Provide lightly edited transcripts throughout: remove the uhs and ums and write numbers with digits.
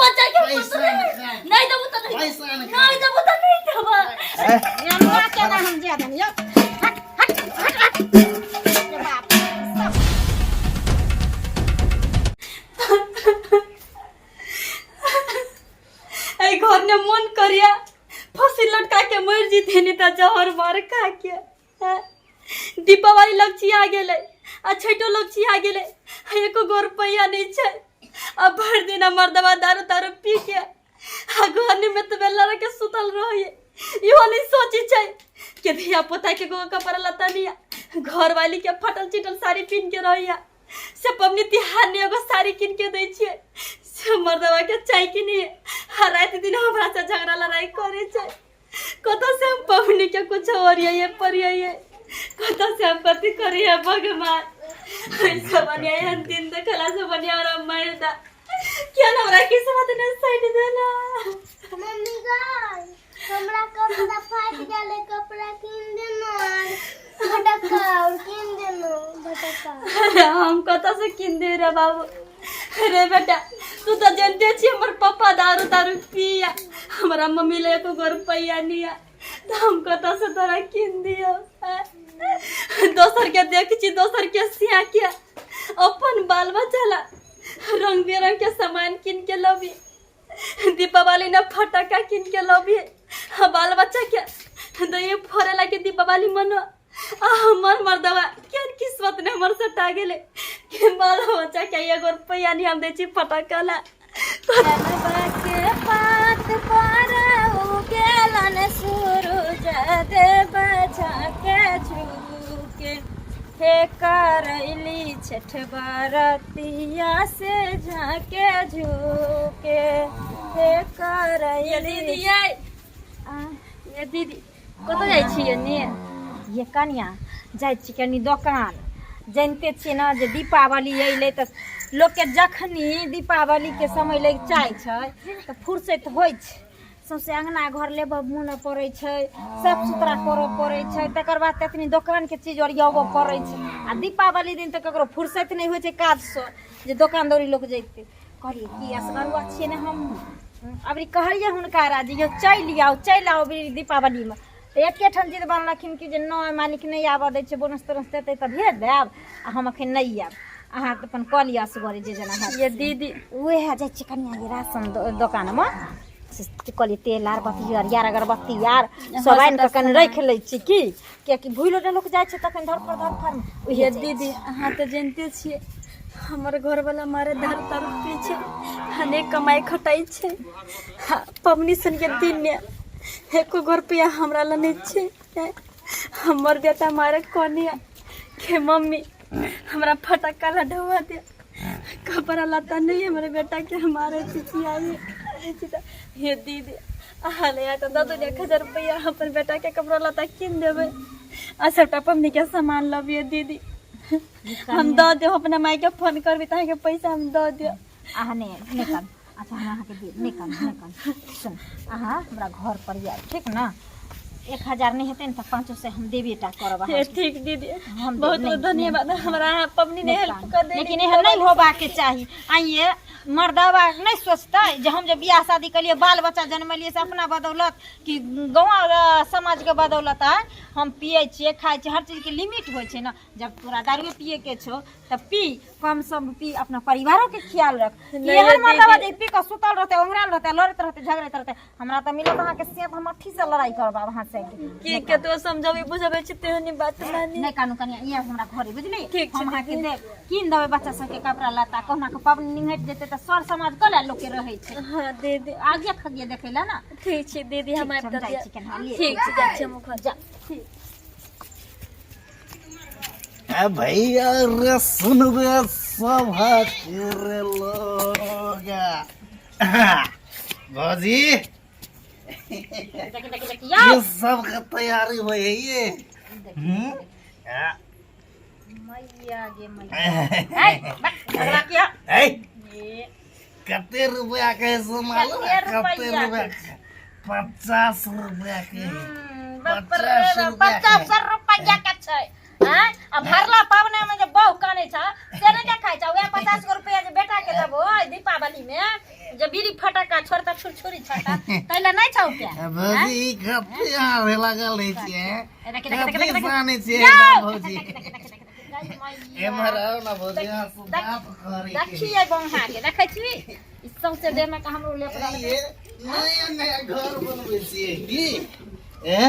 बच्चा के पैसा निकाल। नहीं देबू त नहीं पैसा निकाल। नहीं देबू त नहीं देबा। हमरा केना हम जे देन यौ, हट हट हट हट रे बाप सब। एहि घर ने मन करिया फांसी लटका के मर जीते, नहीं त जहर मार खा के। हैं? दीपावली लगचिया गेलै आ छठो लगचिया गेलै, एको गो रुपैआ नहीं छै। आ भरि दिन मर्दबा दारू तारू पी के आ घर में तो बेला रख के सुतल रहिए। इहो नहीं सोची छै कि धिया पुता के गो कपड़ा लत्ता नहीं, घर वाली के फटल चिटल साड़ी पीन के रहिया। से पबनी तिहार ने एगो साड़ी कीन के दै छियै, से मर्दबा के चाय की नहीं। आ राति दिन हमरा से झगड़ा लड़ाई करे छै। कतऽ से हम पबनी के कुछ ओरियाइए परियाइए? कतऽ से हम कथी करिए भगवान? ऐसा बढ़िया एहन दिन देखला से बढ़िया हमरा मारि दा। किया ना हमरा किस्मत ने साइड देला। मम्मी गाय, हमरा कपड़ा फाटि गेलै, कपड़ा कीन देना, भटक्का और कीन देना भटक्का। अरे हम कतऽ से कीन दे रे बाबू? रे बेटा, तू तो जानते छी हमर पप्पा दारू तारू पिया, हमरा मम्मी ले एको गो रुपैआ नहीं है, तो हम कतऽ से तोरा कीन दियो? दोसर के देख छी, दोसर के सिया के अपन बाल बच्चा ला रंग बिरंग के सामान कीन के लबी, दीपावली ने फटाका कीन के लबी, बाल बच्चा के दही फोड़े ला के दीपावली मनो। आ हमर मर्दवा केहन किस्मत ने हमर सटा गेलै कि बाल बच्चा के एगो रुपैआ नहीं हम दै छी फटाका ला। के पात पर उगेलन सूरज देव झाके झुके, हे करैली छठ बरतिया से झाके झुके, हे करैली। दीदी ये दीदी, कतऽ जाइ छियै ने? ये कनिया, जाइ छी कनि दोकान। जानिते छियै ने जे दीपावली अयलै तऽ लोकके जखनी दीपावलीके समय लागि जाइ छै तऽ फुर्सत होइ छै, सौँसे अङ्गना घर लेबऽ मुनऽ पड़ै छै, साफ सुथरा करऽ पड़ै छै, तकर बाद तऽ एतनी दोकानके चीज ओरियाबऽ पड़ै छै। आ दीपावली दिन तऽ ककरो फुर्सत नहि होइ छै काजसँ जे दोकान दौरी लोक जैतै। कहलियै की असगरुआ छियै ने हम। अबरी कहलियै हुनका जे यौ चलि आउ, चलि आउ अबरी दीपावलीमे, तऽ एकेठाम जिद बनलखिन कि जे नहि मालिक नहि आबऽ दै छै, बोनस तोनस देतै तऽ भेज देब आ हम अखन नहि आयब, अहाँ अपन कऽ लिअ असगरे जे जेना हैत। ये दीदी, उएह जाइ छियै कनिया ये राशन दोकानमे से कहलियै तेल आर बत्ती आर यार अगरबत्ती आर सब आनि कऽ कनि राखि लै छी की, किएकि भूलो लोक जाइ छै तखन धरफड़ धरफड़मे। उएह ये दीदी, अहाँ तऽ जानिते छियै हमर घरवाला मारे दारू तारू पी छै, अनेक कमाइ खटाइ छै। हाँ, पबनी सनके दिनमे एको गो रुपैआ हमरा लग नहि छै। हमर बेटा मारे कहने के मम्मी हमरा फटक्का ला ढोआ दे, कपड़ा लत्ता नहीं हमारे बेटा के। हमारे चिचियाई हे दीदी, अहाँ ले तऽ दऽ दू 1000 रुपैआ, अपन बेटा के कपड़ा लत्ता कीन देबै आ सबटा पबनी के सामान लबियै। दीदी, हम दऽ देब, अपना माय के फोन करबै तऽ अहाँके पैसा हम दऽ देब। अहाँ नहि नहि कानू। अच्छा, हम अहाँके देब, नहि कानू, नहि कानू। सुन, अहाँ हमरा घर पर आयब, ठीक ने? 1000 नहि हेतै ने तऽ 500 हम देबे टा करब हे अहाँके। ठीक दीदी। हम देब, बहुत नहि, बहुत धन्यवाद, हमरा अहाँ पबनी ने नहि हेल्प कानू। कर देली। लेकिन एहन नहि होबाके चाही। आइए मर्दबा नहि सोचतै जे हम जे बियाह शादी केलियै, बाल बच्चा जनमेलियै, से अपना बदौलत कि गाँव समाजके बदौलत? आय हम पियै छियै, खाइ छियै, हर चीजके लिमिट होइ छै ने। जब तोरा दारुए पियैके छौ तऽ पी, कम सम पी, अपना परिवारोके ख्याल रख। नहि एहन ये मर्दबा दीदी। जे पी कऽ सुतल रहतै, ओंघरायल रहतै, लड़ैत रहतै, झगड़ैत रहतै, हमरा तऽ मिलत अहाँके से तऽ हम अथी से लड़ाई करब आब अहाँ से। की कतबो समझाबै बुझाबै छी तेहन नहीं बात मानी। नहि कानू कनिया, ई हमरा घरे बुझली। ठीक छै हम अहाँके दीदी। देब, कीन देबै बच्चा सबके कपड़ा लत्ता। कहुना कऽ पबनी निंघटि जेतै तऽ सर समाज कऽ लोकके रहै छै। हाँ दीदी। आगे खगिए देखै लए ने। ठीक छै दीदी, हम ठीक आबि छै, हम कऽ जाइ छी केना लिए। ठीक छै, जाइ छी हम घर। जा। ठीक। ए भैया रे, सुन रे सभा रे लोग, भौजी। देखी देखी देखी यौ। ये सब के तैयारी होइ है ये हम्म? आ, मैया गे मैया, ए बक किया? ए, ये कते रुपया के है से मालूम है? कते कते रुपया रुपया के? के? 50 रुपया के। बाप रे 50 बाप, रुपया के। 50 रुपया के छै। आँय? आ भरला पाबनि में जे बहु कानै छ से नहि देखै छ? उएह 50 गो रुपया जे बेटा के देबो दीपावली में जे बीड़ी फटक्का छोड़ता छुरछुरी छोड़ता तै ला नहि छौ रुपया। भौजी ई कते आवे लागल रहै छियै? ए, देखी, देखी, देखी, कते देखी। जानै छियै जाउ! भौजी? एम्हर आउ ने भौजी, अहाँ से बात करै के। देखियै बौहा के देखै छी, ई सौंसे देह में के हमरो लेप रहल। ये नया नया घर बनबै छियै की? ए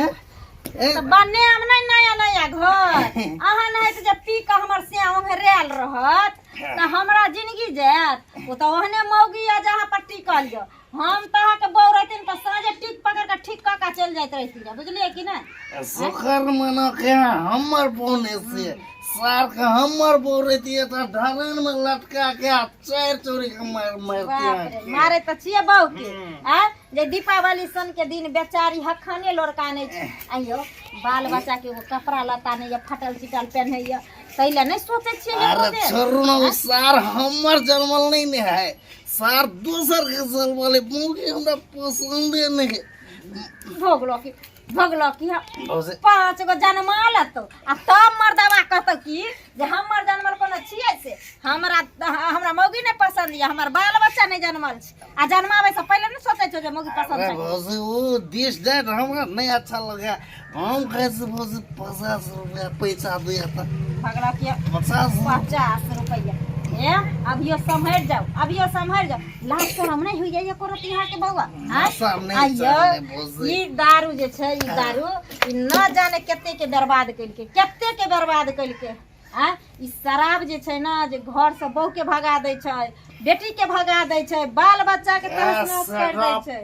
ए तऽ बनायब नहि नया नया घर? अहाँ नहि तऽ जे पी कऽ हमर सिया ओंघरायल रहत तऽ हमरा जिनगी जायत? ओ तऽ ओहने मौगी यऽ जे अहाँ पर टिकल यऽ। हम तऽ अहाँके बहू रहितिन तऽ साँझे टिक पकड़ कऽ ठीक कऽ कऽ चलि जाइत रहितिन, बुझलियै कि नहि? सुखर मनो के हमर बोने से सार के हमर बहू रहितियै तऽ ढलान में लटका के आ चारि चोरी के मार बाप रे, मारतियै। मारे तऽ छियै बहू के आ जे दीपावली सन के दिन बेचारी हखने लोरकानै छै। आइयो बाल बच्चा के एगो कपड़ा लत्ता नहि यऽ, फटल चिटल पेन्हैया, ताहि लए नहि सोचै छियै एको अरे बेर? छोड़ू ने, ओ सार हमर जनमल नहीं ने है, सार दोसर के जनमल है। मौगी हमरा पसंदे नहीं है। भोगलो की भोगलो की भौजी 5 गो जनमा लेतौ आ तब मर्दवा कहतौ कि जे हमर जनमल कोनो छियै से हमरा हमरा मौगी नहि पसंद यऽ, हमर बाल बच्चा नहि जनमल छै। आ जन्माबै से पहिले नहि सोचै छौ जे मौगी पसंद अरे छै? भौजी, वो दिस that हमरा नहीं अच्छा लगा। हम कैसे भौजी 50 रुपया पैसा दिया था। भगला के 50। 50 रुपैआ। ए अभियो सम्हरि जाओ, अभियो सम्हरि जाओ। लाज शरम नहि होइया एको रत्ती अहाँके बौआ? आँय? शरम नहि आइयो चललै भौजी। ई दारू जे छै, ई दारू ई न जाने कते के बर्बाद केलकै, कते के बर्बाद केलकै। आँय, ई शराब जे छै ने जे घर से बहू के भगा दै छै, बेटी के भगा दै छै, बाल बच्चा के तहस नहस कर दै छै।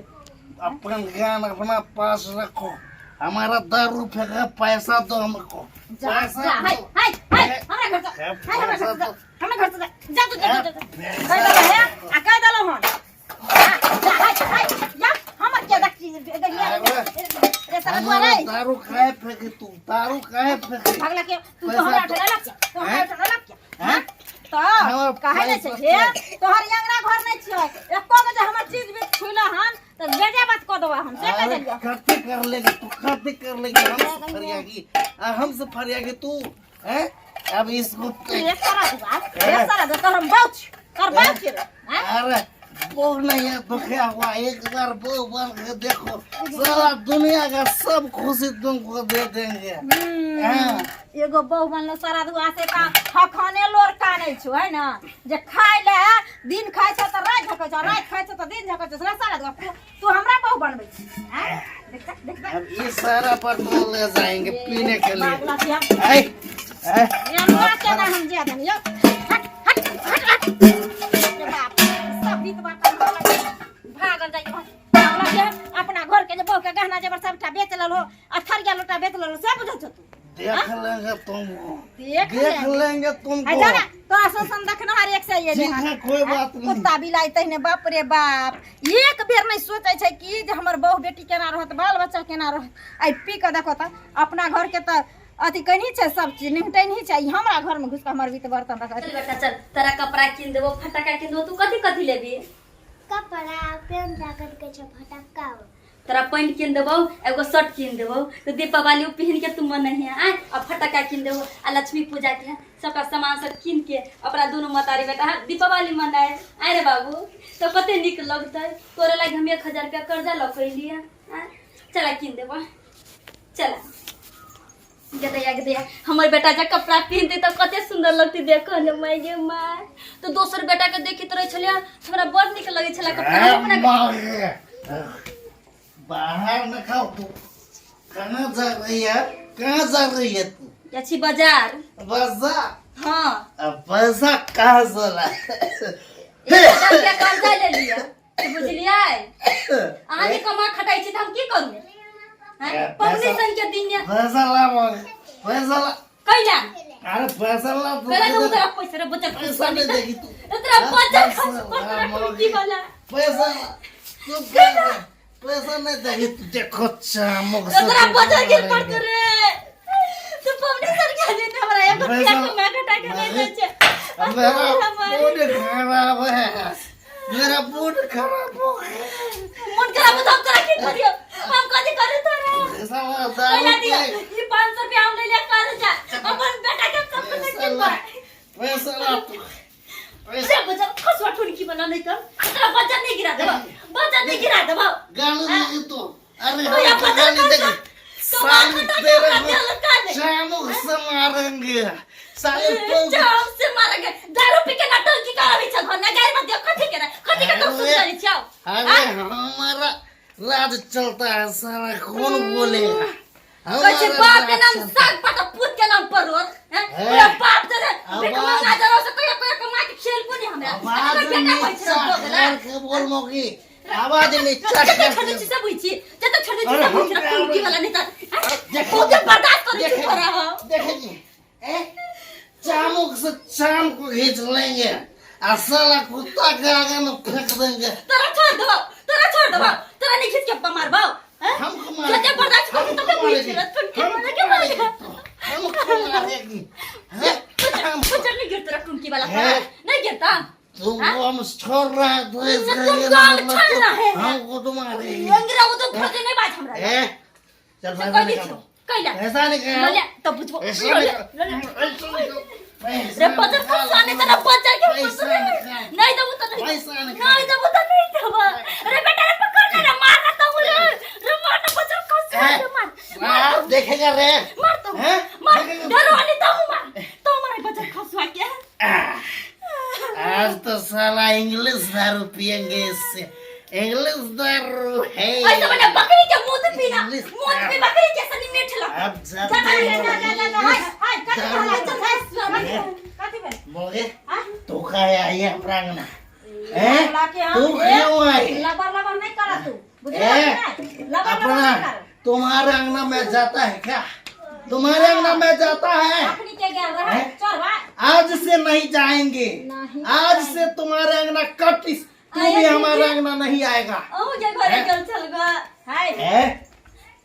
अपन ज्ञान अपना पास रखो, हमारा दारू फेंका, पैसा दो हमको। जा पैसा जा, हाय दो। हाय हाय, हमरा घर से, हाय, हमरा घर से जा, हमरा घर से जा, जा तू, जा जा, जा। कहि देलहुँ हे आ कहि देलहुँ हन। आ, जा, हाय हाय, जा। हमर के देखी रे साला हमारा दुआरे। दारू काहे फेंके तू? दारू काहे फेंके? भगला के तू तो पैसा हमरा दो। उठा लग, तू हमरा हैं? उठा लग। हैं? तऽ हमर कहै नहि छै पैसा हे, तोहर अंगना घर नहि छियै, एको गो जे हमर चीज बीच छुइला हन तऽ जे जे बात कऽ देबऽ हम से कहि अरे देलियौ। कथी कर लेगी तू? कथी कर लेगी हमसे फरियागी? आ हमसे फरियागी तू हैं? अब इसको तू एक सारा दुआ, एक सारा दुआ, तोहर हम बाउ छी, तोहर बाउ छी रे, हैं? अरे वो नहीं है तो क्या हुआ? एक बार वो बन के देखो, सारा दुनिया का सब खुशी तुमको दे देंगे। हाँ। एगो बहु बनलो सारा दुआ से का हखने लोर कानै छौ है ना, जे खाय ले दिन खाय छौ तऽ राति झकै छौ, राति खाय छौ तऽ दिन झकै छौ। सारा दुआ तू तू हमरा बहु बनबै छी? हैं? देख देख देख। अब ये सारा बर्तन ले जाएंगे पीने के लिए। बागला छी हम। ऐ, ऐ, एना केना हम जे देन यौ? हट हट हट हट। रे बाप, सब बीत बात भागल जाइ। भागला के अपना घर के जे बहु के गहना जेवर सबटा बेच लेलहो आ थरिया लोटा बेच लेलहो, से बुझै छौ तू? देख लेंगे तुमको। देख देख लेंगे। लेंगे आ तुमको। जा ना, तोरा सन देखनहार एक से ये ठीक है, कोई बात नहीं। कुत्ता बिलाई तहिने। बाप रे बाप, एक बेर नहीं सोचै छै कि जे हमर बहु बेटी केना रहत, बाल बच्चा केना रहत। आइ पी कऽ देखो तऽ अपना घर के तऽ अथी कहीं छै, सब चीज निपटैनी छै, ई हमरा घर में घुसि कऽ हमर बीत बर्तन रखै। चल बेटा चल, तोरा कपड़ा कीन देबो, फटका कीन देबो। तू कथी कथी लेबी? कपड़ा, पेंट जाकर के छै, फटक्का। तोरा पैंट कीन देबो, एगो शर्ट कीन देबो, तो दीपावली पहिन के तू मनहिया। आय आ फटका कीन देबो आ लक्ष्मी पूजा के सबटा सामान सब कीन के अपना दुनू मतारी बेटा हाँ, दीपावली मनाए। आय रे बाबू, तो कते नीक लगतै। तोरे लागि हम 1000 रुपया कर्जा लऽ के अयलियै। आय चला, कीन देबो, चला। गदैया गदैया, हमर बेटा जे कपड़ा पहिनतै तऽ कते सुन्दर लगतै देखऽ ने। माय गे माय, तऽ दोसर बेटा के देखैत रहै छलियै, हमरा बड़ नीक लगै छलै कपड़ा। हम अपना माँ गे, बाहर न खाओ। तू कहाँ जा रही है? कहाँ जा रही है तू? जाइ छी बाजार। पैसा? हाँ। अब पैसा कहाँ से ला? 1000 रुपया कर्जा ले लिअ, बुझलियै? अहाँ जे कमा खटाइ छी तऽ हम की करू? हैं? ए, पबनी पैसा- सन के दिन ये पैसा ला माँ, पैसा ला। कैला? अरे पैसा ला तू। कैला तू तोरा पैसा रे बचत? पैसा नहीं देगी तू? तोरा बचत पैसा खर्च ला, पर तोरा माँ कुर्की गे। वाला पैसा ला तू, पैसा पैसा नहीं देगी तू? देखो चामुक से तोरा तू बचत गिर मारेगी। पड़तो रे। तू पबनी सन के दिन हमरा एगो पैसा- रुपया कमा खटा के नहीं दै छै। मेरा मूड खराब है, मेरा मूड खराब हो गया। मन खराब हो तो हम तोरा की करियो? हम कथी करू तोरा? पैसा ला, कैला दारू दियो पे ई 500 रुपया हम ले ले कर जा, अपन बेटा के सब कुछ पैसा किन ला, पर पैसा ला तू, पैसा। रे बचत खसवा ठुनकी बना नहीं तो तोरा बचत नहीं गिरा देबो। मारेंगे साले तो चाम से मारेंगे दारू पी के नौटंकी कराबै छ घर ना गारि मत कथी के कथी के तुम सुन करै छौ अरे हमारा राज चलता है साला कौन बोलेगा कहै छै हमारा बाप के राज नाम चलता साग पात पूत के नाम परोर हैं हे। पूरा बाप दे आवाज- भीख मंगा जरा से कहियो कहियो कमा के खेल को नहीं हमरा आवाज एकर बेटा कहै छै नीचा दोगला करके बोल मोगी आवाज नीचा जते करके छोड़ै छी से बुझै छी जते छोड़ै छी अरे से बुझै हम छी कुंकी वाला नहीं त देखो बहुते बर्दाश्त करै छी तोरा हम देखेगी ए चामुक से चाम को खींच लेंगे और साला कुत्ता के आगे में फेंक देंगे तोरा छोड़ देबौ तोरा छोड़ देबौ तोरा नहीं खींच के मारबौ हैं? हमको मारेगी जते बर्दाश्त करू तते हमको बुझै छी मारेगी तुनकी वाला हमको के मारेगी मारेगा हमको मारेगी हैं? हम कुछ नहीं गिरता टुनकी वाला हैं? नहीं गिरता तुमको हम छोड़ रहा है तो इसका तुमको ये हम मतलब छोड़ रहा है। हमको तो मारेगी अंग्रेज वो तो फटे नहीं बात हमरा ए चल से पैसा कह दी निकालो कैला पैसा निकालो लले तो बुझबो पैसा लले निकालो लले पैसा निकालो रे बजर फसाने तना बजर के पैसा फसने निकाल। नहीं देबो तो नहीं पैसा निकाल। नहीं देबो तो नहीं देबो रे बेटा रे पकड़ ले रे मार ना तो रे रे मार ना बजर फसा रे मार मार आप देखेगा रे मार तो हैं? मार देखेगा? डरो नहीं तो मार तो मार बजर फसवा के आज तो साला इंग्लिश दारू पियेंगे इससे इंग्लिश दारू है ऐसे मैंने बकरी के मुंह से पीना इंग्लिश मुंह से बकरी जैसा नहीं मीठ लगता अब जा जाते जा जा जा जा जा हाय हाय कथी दारू। भेलै चल हाय कथी भेलै मोगे हाँ? तू काहे आई है हमरा अंगना हैं बोला के हम तू क्यों आई लबर लबर नहीं करा तू बुझलियै ए, कि नहीं लबर लबर अपना नहीं कर तुम्हारे अंगना में जाता है क्या तुम्हारे अंगना में जाता है अपनी के गेल रहा हैं? चल बा आज से नहीं जाएंगे नहीं आज से तुम्हारे अंगना कट तू भी हमारे अंगना नहीं आएगा ओ जे घरे गेल चल गा हाय हैं?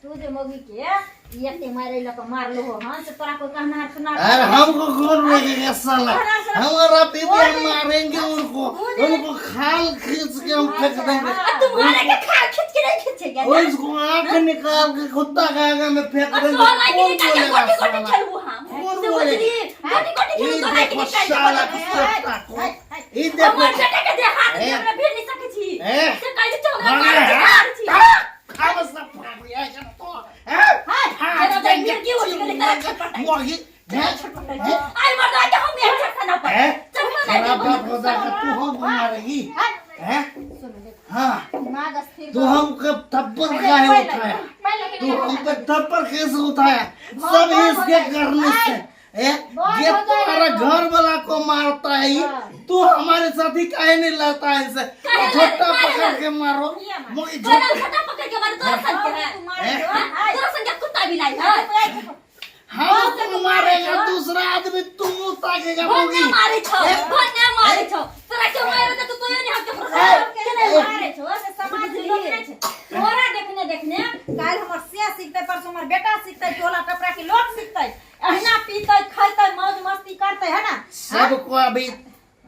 तू जे मौगी के एते मारे लक मारलो हो हन से तोरा कोई कहना सुना अरे हमको कौन रोकेगा साला हमारा बीबी हम मारेंगे उनको उनको खाल खींच के हम फेंक देंगे आ तुम्हारे के खाल खींच के नहीं खींचेगा उसको आंख निकाल के कुत्ता के आगे में फेंक देंगे तोरा के कौन निकाल के बोलेगा गोटी गोटी साला खेलबू हम कौन से बोलेगा? बुझली गोटी गोटी ये खेलू तोरा के देखो निकाल साला के कुत्ता को ये देखो हमर बेटा के दे हाथ ए। हमरा भेल नहीं सकै छी ए। से कहै छै हमरा अरे, मार छी मार छी हम सब फाड़ दिया है तो हैं? हाय, फाड़ जेना देंगे, मिर्गी उठ गेलै, तारा छटपटाइ। मोगी हैं? आई मर्दा के हम यहाँ चढ़ना पर हैं? चढ़ना नहीं तेरा देबो। बाप हो जाएगा तू हमको मारेगी हैं? सुन देख हाँ दिमाग स्थिर तू हमको थप्पड़ काहे उठाया तू हम पे थप्पड़ कैसे उठाया सब इसके करने से ए, ये तुम्हारा घर वाला को मारता है ये, तू हमारे साथ ही काहे नहीं लाता है इसे झोटा पकड़ के मारो मोगी तोरा झोटा झोटा पकड़ के मारे तोरा संग के है हैं? हाँ? तोरा संग के कुत्ता भी लाई है हमको मारेगा दूसरा आदमी तुम ताकेगा भोन्या मोगी मारे छौ भोन्या मारे छौ तोरा के मारे त तू तोयो नहीं हमके के नहि मारे छौ से समाज के लोक नहि छै तोरा देखने देखने काल्हि हमर से सिखतै परसों हमर बेटा सिखतै टोला टपरा के लोक सिखतै अहिना पीतै खैतै मौज मस्ती करतै है ना सबको अभी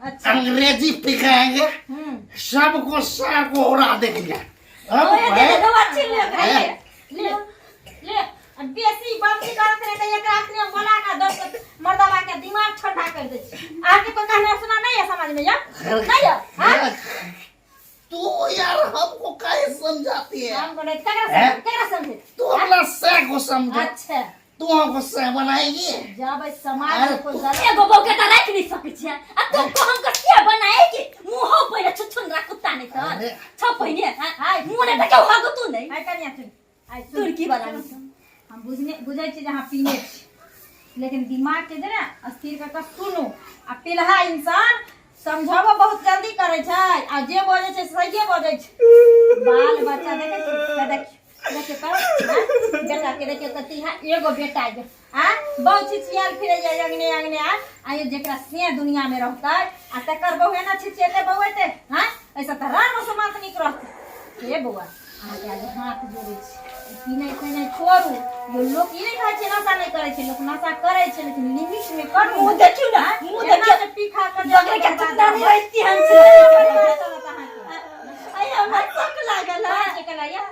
अच्छा अंग्रेजी पिकाएंगे हम्म सबको सार को उड़ा देंगे अब ओए दे है? दवा छिल ले ओकरा हैं? ले। ले ले आ बेसी बमती करत रहे तऽ एकरा अखने हम बोला कऽ दस मर्दबा के दिमाग ठंडा कर दै छी अहाँके कोई कहना सुना नहीं है समाज में या नहीं है हाँ? तू यार हमको काहे समझाती है हम बोले केकरा हैं? समझे केकरा समझे तू अपना सह को समझे अच्छा तू हमको सह बनाएगी जब एहि समाज अरे में कोई तू- गलत एगो बहू के तऽ राखि नहि सकै छियै आ तू को हमको किया बनाएगी मुँह हो पहिले छुछुनरा कुत्ता नहि तऽ अरे। छ पहिने हाँ? मुँह नहि तऽ क्यों हागो तू नहि आइ कनिया सुन आइ सुन तुर्की वाला नहि हम बुझने बुझै छी जे अहाँ पीने छी लेकिन दिमाग के जे ने स्थिर कऽ कऽ सुनू आ पिलहा इंसान समझाबो बहुत जल्दी करै छै आ जे बजै छै सहिए बजै छै बाल बच्चा देखै छी देखियौ देखियौ तऽ आँय? बेटा के देखियौ कति है एगो बेटा ये आ बहु छिछियाल फिरै ये अंगने अंगने आ आ ये जेकरा से दुनिया में रहतै आ तकर बहु एना छिछिएतै बौएतै हाँ ऐसा तऽ राम समात नीक रहतै हे बौआ अहाँके आगे हाथ जोड़ै छी पीनाइ खेनाइ छोड़ू यो लोक ई नहि कहै छै नशा नहि करै छै लोक नशा करै छै लेकिन लिमिट मे करू मुँह देखियौ ने मुँह एना देखियौ जे पी खा कऽ जे बगल के बर्बाद कुत्ता भऽ रहती हम छै जायत अहाँके। आइ हमरा शौक लागल है बाहर के लाया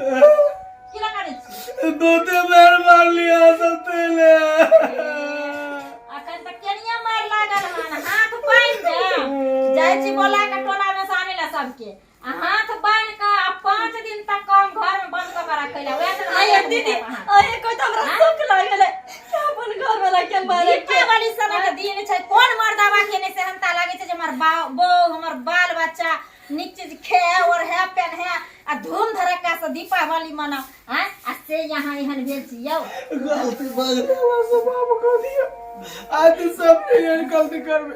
की लगा दै छी दू दू बेर मारलिया सब तेले अखन तऽ केनिया मार लागल हन हाथ बान्हि दे जाइ छी बोला के टोला में से आने ला सबके आ हाथ बान्हि कऽ आ 5 दिन तक कम घर में बंद कऽ के रखै ला वएह से आइ दीदी आइ कोइ तऽ हमरा शौक लागल है क्या दीपावली समय के दिन छै, कोन मर्दावा के नहि सेहनता लागै छै जे हमर बहू हमर बाल बच्चा नीक चीज खाए ओढ़े पहने आ धूम धड़क्का से दीपावली मनाओ। आँय, आ से यहाँ एहन भेल छी यौ। गलती भऽ गेलै हमरा से, माफ कऽ दियौ। आज तऽ सब एहन गलती करबै।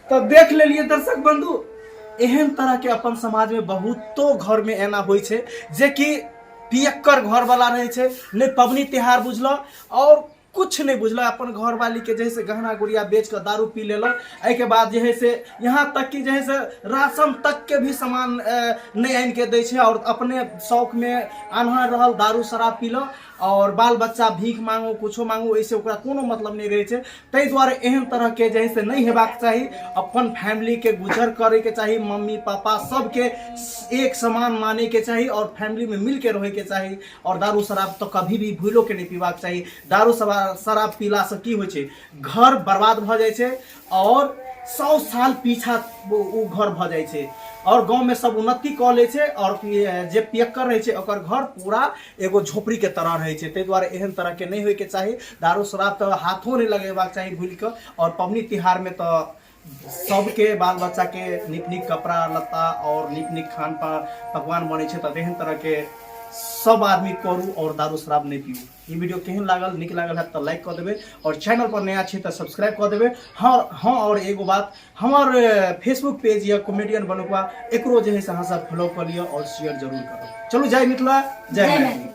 तऽ देख लेलियै दर्शक बंधु, एहन तरह के अपन समाज में बहुतो घर में एना होइ छै जे कि पियक्कर घर वाला रहै छै, नहि पबनी तिहार बुझलक और कुछ नहीं बुझलक, अपन घरवाली के जे है से गहना गुड़िया बेच कऽ दारू पी लेलक। एहिके बाद जे है से यहाँ तक कि जे है से राशन तक के भी सामान नहि आनि के दै छै और अपने शौक में आन्हर रहल, दारू शराब पीलक और बाल बच्चा भीख मांगो कुछो मांगो, एहिसँ ओकरा कोनो मतलब नहि रहै छै। ताहि दुआरे एहन तरहके जे है से नहि हेबाक चाही। अपन फैमिलीके गुजर करैके चाही, मम्मी पापा सबके एक समान मानैके चाही और फैमिलीमे मिलके रहैके चाही और दारू शराब तऽ कभी भी भूलोके नहि पीबाक चाही। दारू शराब पीलासँ की होइ छै? घर बर्बाद भऽ जाइ छै और 100 साल पीछा ओ घर भऽ जाइ छै और गाँवमे सब उन्नति कऽ लै छै और जे पियक्कर रहै छै ओकर घर पूरा एगो झोपड़ीके तरह रहै छै। ताहि दुआरे एहन तरहके नहि होइके चाही। दारू शराब तऽ हाथो नहि लगेबाक चाही भूलि कऽ और पबनी तिहारमे तऽ सबके बाल बच्चाके नीक नीक कपड़ा लत्ता और नीक नीक खान पान पकवान बनै छै। तऽ एहन तरहके सब आदमी करू और दारू शराब नहि पीबू। ई वीडियो केहन लागल? नीक लागल है तऽ लाइक कऽ देबै और चैनल पर नया छी तऽ सब्सक्राइब कऽ देबै। हाँ हाँ, और एगो बात, हमर फेसबुक पेज यऽ कॉमेडियन बनुकवा, एकरो जे है से अहाँ सब फॉलो कऽ लिअ और शेयर जरूर करब। चलू, जय मिथिला, जय मैथिली।